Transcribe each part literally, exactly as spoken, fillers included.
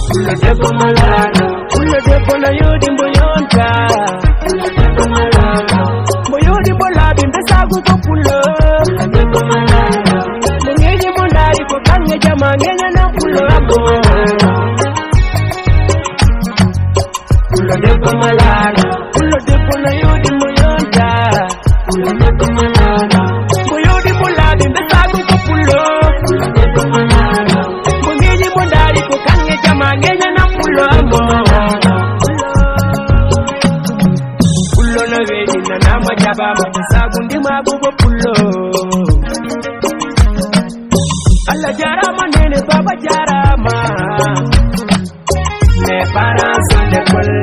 Pullo debbo malaaɗo, pullo debbo no yooɗi mbo yonta. Pullo debbo malaaɗo, mbo yooɗi mbo laaɓi mbe sagu ko pullo. Pullo debbo malaaɗo, mbo ŋeeñi mbo ndaari ko kaŋŋe jama ŋeeñana pullo ambo. Pullo debbo malaaɗo, pullo debbo no yooɗi mbo yonta. Pullo debbo malaaɗo, mbo yooɗi mbo laaɓi mbe sagu ko pullo. Pullo debbo malaaɗo, mbo ŋeeñi mbo ndaari ko kaŋŋe jama ŋeeñana pullo ambo. Pullo no weeɗi nanaama jaɓaama sagu ndimaagu ko pullo. Allah jaaraama nene baaba jaaraama. Mes parents sont d'école,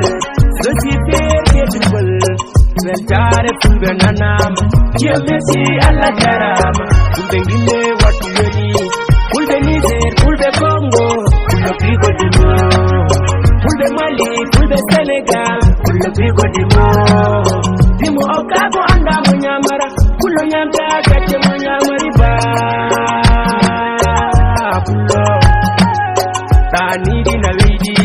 je suis fier d'être Pël. Weltaare Fulɓe nanaama, Dieu merci, Allah jaaraama. Fulɓe Gine wattu yoni, Fulɓe Niger, Fulɓe Congo, Pullo piigo dimo. Fulɓe Mali, Fulɓe Sénégal, Pullo piigo dimo. Dimo okka ko annda mo ñamara, Pullo ñamta gacce mo ñamari ba. Pullo. Taaniiɗi na weydi,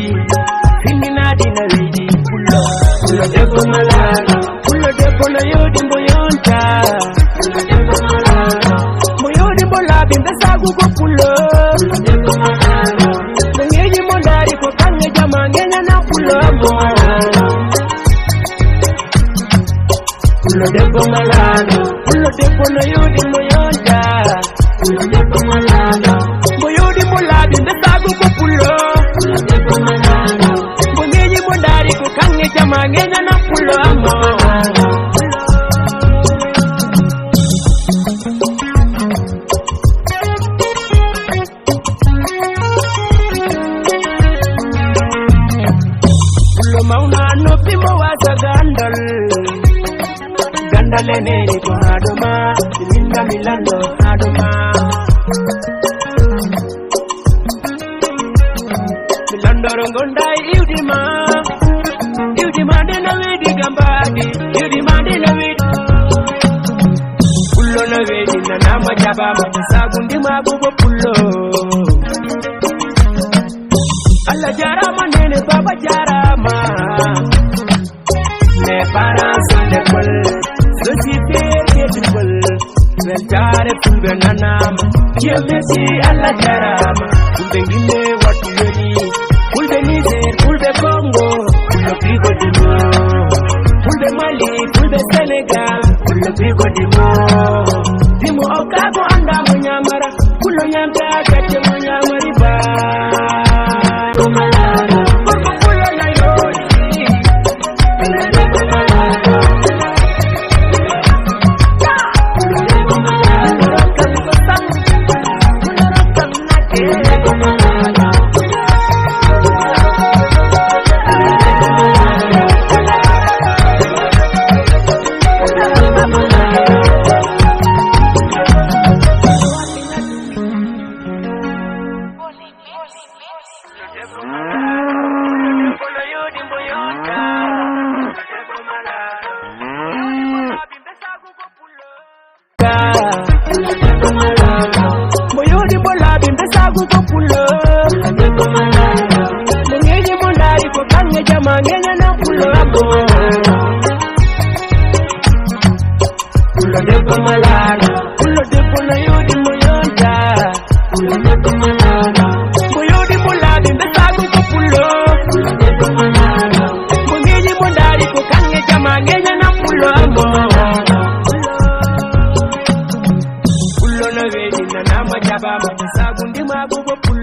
finndinaaɗi na weydi. Pullo, pullo debbo malaaɗo, pullo debbo no yooɗi mbo yonta. Pullo debbo malaaɗo, mbo yooɗi mbo laaɓi mbe sagu ko pullo. Pullo debbo malaaɗo, mbo ŋeeñi mbo ndaari ko kaŋŋe jama ŋeeñana pullo ambo. Pullo debbo malaaɗo, pullo debbo no yooɗi mbo yonta. Pullo debbo malaaɗo, mbo yooɗi mbo laaɓi mbe sagu ko pullo. Pullo debbo malaaɗo, mbo ŋeeñi mbo ndaari ko kaŋŋe jama ŋeeñana pullo ambo. Pullo mawna noppi mo wasa gandal. Gandal e neni ko haɗo ma. Minna mi lando haɗo ma. Mi landoro gonda e iwdi ma. Iwdi ma de na widi gambadi. Iwdi ma de na widi. Pullo no weeɗi nanaama jaɓaama, sagu ndimaagu ko pullo. Allah jaaraama nene baaba jaaraama. Mes parents sont d'école, je suis fier d'être Pël. Weltaare Fulɓe nanaama, Dieu merci, Allah jaaraama. Fulɓe Gine wattu yoni, Fulɓe Niger, Fulɓe Congo, Pullo piigo dimo. Fulɓe Mali, Fulɓe Sénégal, Pullo piigo dimo. Dimo okka ko annda mo ñamara, pullo ñamta gacce mo ñamari ba. Gorko pullo na yooɗi. Mo yooɗi mo laaɓi mbe sagu ko pullo. Mo ŋeeñi mo ndaari ko kaŋŋe jama ŋeeñana pullo ambo. Pullo debbo malaaɗo, pullo debbo no yooɗi mo yonta. Pullo debbo malaaɗo, mo yooɗi mo laaɓi mbe sagu ko pullo. Pullo debbo malaaɗo, mo ŋeeñi mo ndaari ko kaŋŋe jama ŋeeñana pullo ambo. Pullo no weeɗi nanaama jaɓaama sagu ndimaagu ko pullo.